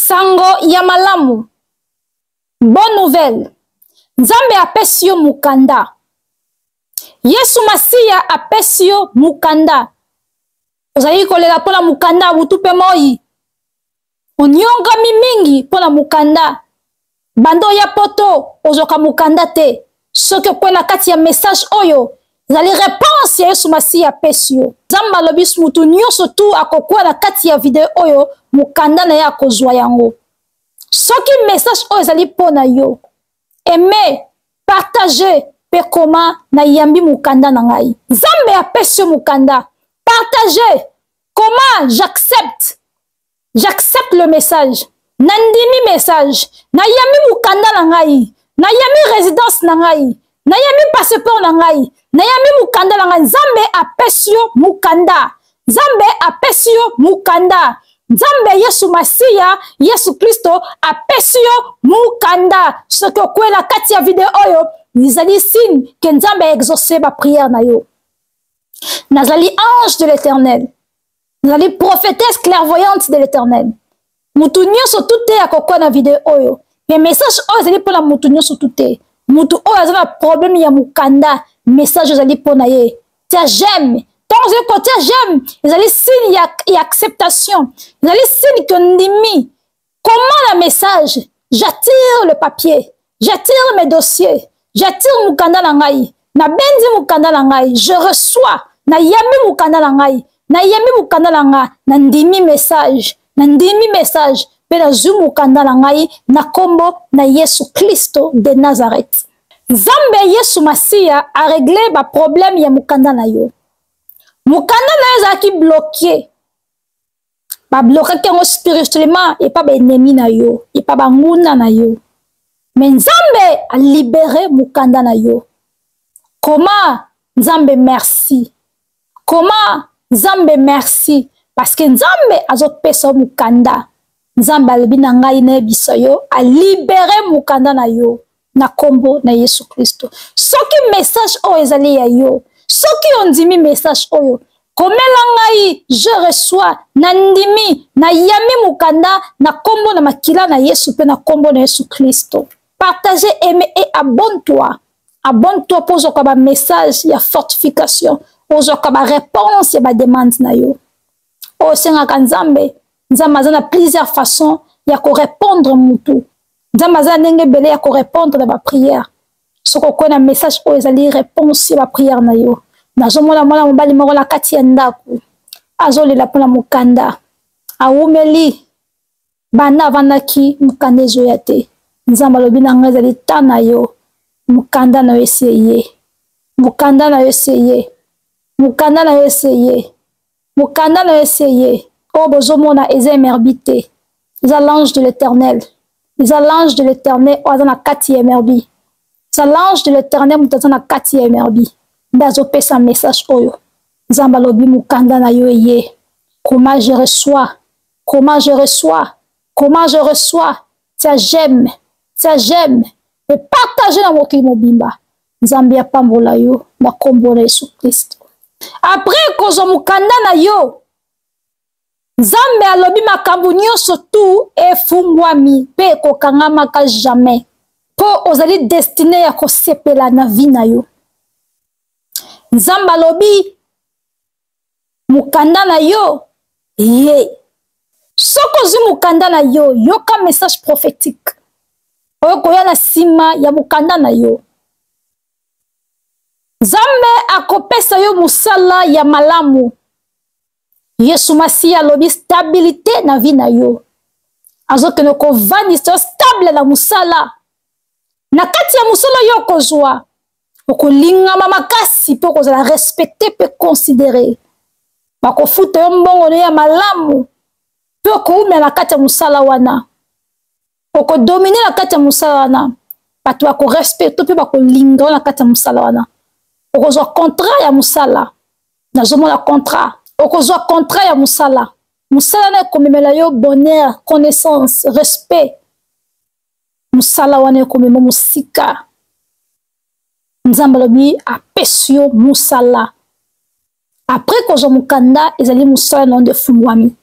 Sango ya malamu. Bonne nouvelle. Nzambe apesi yo mokanda. Yesu Masiya apesi yo mokanda. Ozali kolela mpo na mokanda butu mpe moi. Onyongami mingi mpo na mokanda. Banda oya poto ozwaka mokanda te. Soki okwei na kati ya message oyo, ezali reponse ya Yesu Masiya apesi yo. Nzambe alobi mutu nyonso tu akokwea na kati ya video oyo, mokanda na ye akozwa yango. Soki message oyo ezali mpo na yo, aime, partage mpe koma nayambi mokanda na ngai. Nzambe apesi yo mokanda, partage, koma j'accepte. J'accepte le message. Nandimi message. Nayambi mokanda na ngai. Nayambi résidence na ngai. Nayambi passeport na ngai. Nayambi mokanda na ngai. Nzambe apesi yo mokanda. Nzambe apesi yo mokanda. Nzambe Yesu Masiya, Yesu Kristo apesi yo mokanda. Soki okwei na kati ya video oyo, ezali signe ke Nzambe a exauce ba prière na yo. Nazali ange de l'Éternel. Nazali prophétesse clairvoyante de l'Éternel. Mutu nyonso tu te akokwa na video oyo. Mais message oyo ezali mpo na mutu nyonso tu te. Mutu oyo aza na problème ya mokanda, message ezali mpo na ye. Tia j'aime. Ntango ozali kotia j'aime, ezali signe ya acceptation. Ezali signe que ndimi. Comment na message? J'attire le papier. J'attire mes dossiers. J'attire mukanda na ngai. Nabendi mukanda na ngai. Je reçois. Nayambi mukanda na ngai. Nayambi mukanda na ngai. Nandimi message. Nandimi message. Mpe nazwi mukanda na ngai na kombo na Yesu Klisto de Nazareth. Nzambe Yesu Masiya a regle ba problème ya mukanda na yo. Mukanda na yo ezalaki bloqué. Bablokaki yango spirituellement epa baennemi na yo, epa banguna na yo. Me Nzambe alibere mokanda na yo. Koma Nzambe merci. Koma Nzambe merci parce que Nzambe azopesa yo mokanda. Nzambe alobi na ngai nayebisa yo alibere mokanda na yo na kombo na Yesu Kristo. Soki message oyo ezali ya yo, soki ondimi message oyo, komela ngai je reçois, nandimi, nayambi mokanda na kombo na makila na Yesu mpe na kombo na Yesu Kristo. Partage, aime et abonne-toi. Abonne-toi mpo ozwaka ba message ya fortification, ozwaka ba réponse ya ba demande na yo. Oyo osengaka Nzambe, Nzambe aza na plusieurs façons ya ko répondre mutu. Nzambe aza na ndenge ebele ya ko répondre na ba prière. Soki okwei na message oyo ezali réponse ya ba prière na yo. Nazomona mwana mobali moko na kati ya ndako azolela mpona mokanda, awumeli banda avandaki mokanda ezoya te. Nzambe alobi na ngai ezali temps na yo, mokanda na yo esi eye, mokanda na yo esi eye, mokanda na yo esi eye, mokanda na yo esi eye. Oyo bozomona eza emerbi te, eza l'ange de l'Éternel, eza l'ange de l'Éternel oyo aza na kati ya emerbi, eza l'ange de l'Éternel moto aza na kati ya emerbi nde azopesa message oyo. Nzambe alobi mokanda na yo eye. Comment je reçois, comment je reçois, comment je reçois. Tia j'aime, tia j'aime et partage na mokili mobimba. Nzambe apambola yo na kombo na Yesu Kristo. Après kozwa mokanda na yo, Nzambe alobi makambo nyonso tu efungwami mpe ekokangamaka jamais, mpo ozali destine ya kosepela na vie na yo. Nzambe alobi mokanda na yo ye. Soki ozwi mokanda na yo, yoka message prophétique oyo koya na nsima ya mokanda na yo. Nzambe akopesa yo mosala ya malamu. Yesu Masiya alobi stabilité na vie na yo. Azokende kovandisa yo stable na mosala. Na kati ya mosala yo okozwa, okolingama makasi mpe okozala respecte mpe considere. Bakofuta yo mbongo na yo ya malamu mpe okoumela na kati ya mosala wana. Okodomine na kati ya mosala wana. Bato bakorespecte mpe bakolinga yo na kati ya mosala wana. Okozwa contrat ya mosala. Nazomona contrat. Okozwa contrat ya mosala. Mosala na ekomemela yo bonheur, connaissance, respect. Mosala wana ekomema mosika. Nzambe alobi apesi yo mosala. Après kozwa mokanda, ezali mosala na yo nde efungwami.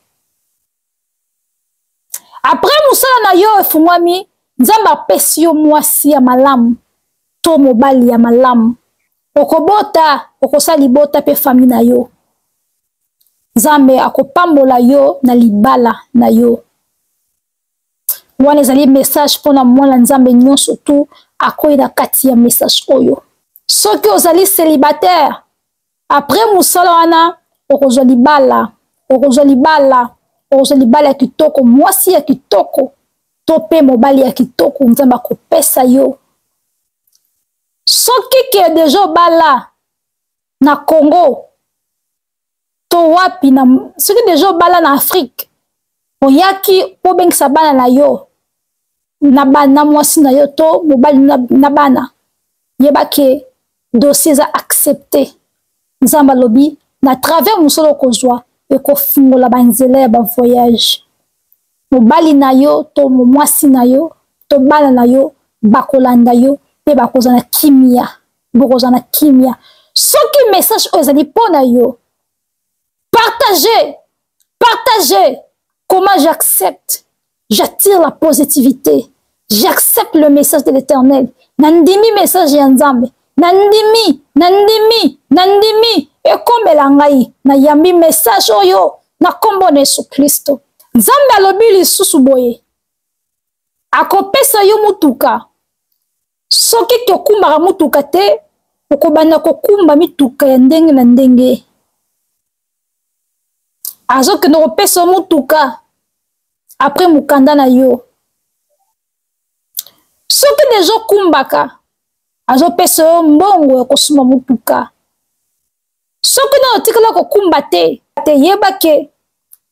Après mosala mosala na yo efungwami, Nzambe apesi yo mwasi ya malamu to mobali ya malamu. Okobota, okosala libota mpe famille na yo. Nzambe akopambola yo na libala na yo. Wana ezali message mpo na mwana Nzambe nyonso tu akwei na kati ya message oyo. Soki ozali célibataire, après mosala wana okozwa libala, okozwa libala, okozwa libala ya kitoko, mwasi ya kitoko to mpe mobali ya kitoko Nzambe akopesa yo. Soki ke deja obala na Congo to wapi na soki deja obala na Afrique, oyaki mpo obengisa bana na yo na bana mwasi na yo to mobali na, na bana, yeba ke dossier eza accepte. Nzambe alobi na travers mosala okozwa ekofungola banzela ya bavoyage. Mobali na yo to mwasi na yo to bana na yo bakolanda yo mpe bakozala na kimia, bokozala na kimia. Soki message oyo ezali mpo na yo, partage, partage. Comment j'accepte, j'attire la positivité, j'accepte le message de l'Éternel. Nandimi message ya Nzambe, nandimi, nandimi, nandimi ekomela ngai, nayambi message oyo na kombo na Yesu Kristo. Nzambe alobi lisusu boye, akopesa yo motuka. Soki tokumbaka motuka te, okobanda kokumba mituka ya ndenge na ndenge. Azokende kopesa yo motuka apres mokanda na yo. Soki deja okumbaka, azopesa yo mbongo ya kosomba motuka. Soki na otikala kokumba te, te yeba ke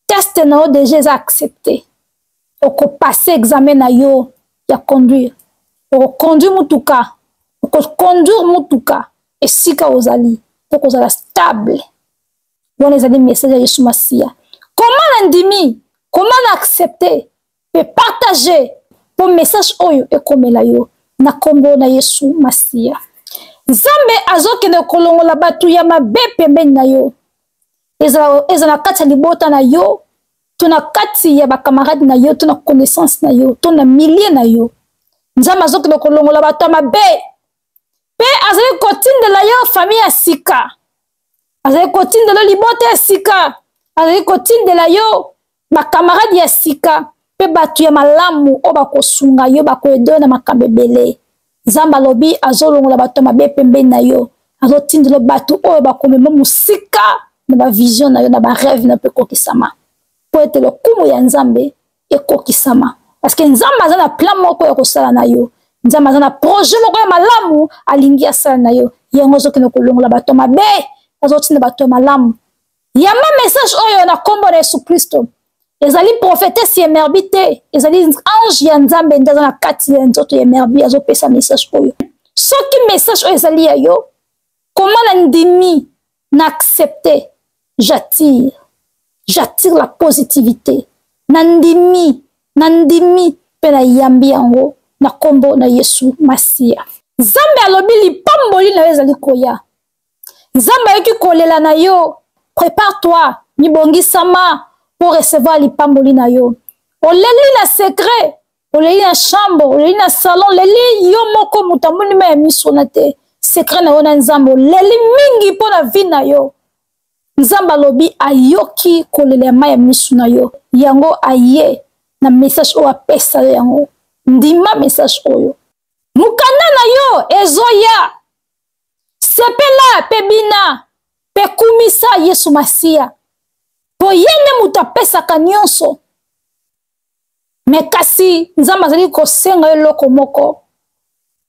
test na yo deja eza accepte. Okopase examen na yo ya conduire, okoconduire motuka, okoconduire motuka esika ozali mpo kozala stable. Wana ezali message ya Yesu Masiya. Koma na ndimi, koma na accepte mpe partage mpo message oyo ekomela yo na kombo na Yesu Masiya. Nzambe azokende kolongola bato ya mabe pembeni na yo, ezala na kati ya libota na yo to na kati ya bakamarade na yo to na connaissance na yo to na milieu na yo. Nzambe azokende kolongola bato ya mabe mpe azali kotindela yo famille ya sika, azali kotindela yo libota ya sika, azali kotindela yo bakamarade ya sika mpe bato ya malamu oyo bakosunga yo, bakoyede yo na makambo ebele. Nzambe alobi azolongola bato ya mabe pembeni na yo, azotindela bato oyo bakomema mosika na bavision na yo, na bareve na yo mpe ekokisama, mpo ete lokumu ya Nzambe ekokisama. Parce que Nzambe aza na plan moko ya kosala na yo, Nzambe aza na projet moko ya malamu alingi asala na yo. Yango azokende kolongola bato ya mabe, azotinda bato ya malamu. Yamba message oyo na kombo na Yesu Kristo. Ezali prophétesse ya Merbi te, ezali ange ya Nzambe nde aza na kati ya nzoto ya Merbi azopesa message oyo. Soki message oyo ezali ya yo, koma na ndimi, na accepte, j'attire, j'attire la positivité. Na ndimi, na ndimi mpe na yambi yango na kombo na Yesu Masiya. Nzambe alobi lipamboli na yo ezali koya. Nzambe ayoki kolela na yo. Prépare-toi, mibongisama pour recevoir lipamboli na yo. Oleli na secret, oleli na chambre, oleli na salon, oleli yo moko, moto amoni ma ya miso na te. Secret na yo na Nzambe, oleli mingi mpo na vie na yo. Nzambe alobi ayoki kolela ya mai ya miso na yo. Yango aye na message oyo apesa yo yango. Ndima message oyo. Mokanda na yo ezoya. Sepela pe bina pe kumisa Yesu Masiya, po ye nde moto apesaka nyonso. Me kasi Nzambe azali kosenga yo eloko moko: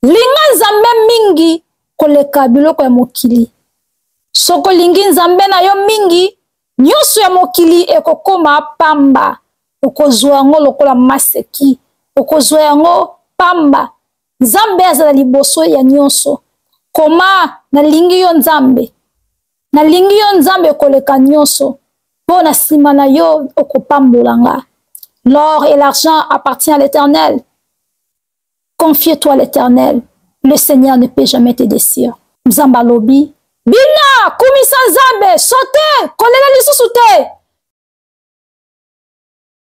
linga Nzambe mingi koleka biloko ya mokili. Soki olingi Nzambe na yo mingi, nyonso ya mokili ekokoma pamba. Okozwa yango lokola maseki, okozwa yango pamba. Nzambe azala liboso ya nyonso. Koma, nalingi yo Nzambe, nalingi yo Nzambe koleka nyonso, mpo na nsima na yo okopambola nga. L'or et l'argent appartient à l'Éternel. Confie-toi à l'Éternel. Le Seigneur ne peut jamais te décider. Nzambe alobi, bina, kumisa Nzambe, saute, kolela lisusu te.